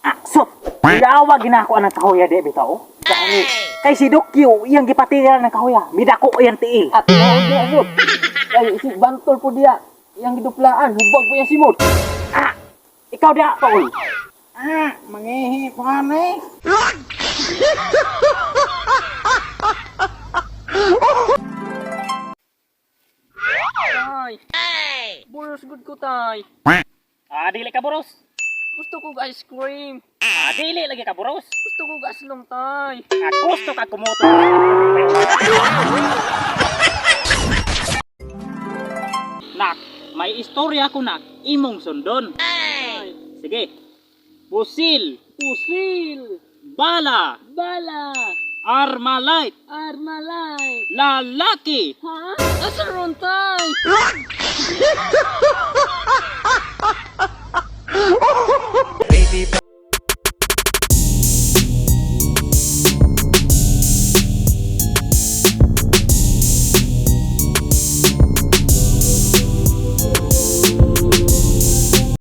Ah, so, yawa ginako ang kahoya di bitaw. Gani. Kay si Dokyo, iyang gipatiran ng kahoya. Midako iyang tiil. At tinuod diya, Sob. Kay si Bantol po diya. Iyang giduplaan, hubag po iyang simot. Ah, ikaw diya, Paul. Ah, mangihi ko ani. Tay. Boros good ko, tay. Ah, dili ka boros. Gusto ko ice cream. Ah, dili lagi ka boros. Gusto ko aslong, tay. Ah, gusto ka kumuto. Nak, may istorya ko nak, imong sundon. Sige. Pusil, Pusil. Bala, Bala. Armalite, Armalite. Lalaki. Ha? Asa ron, tay?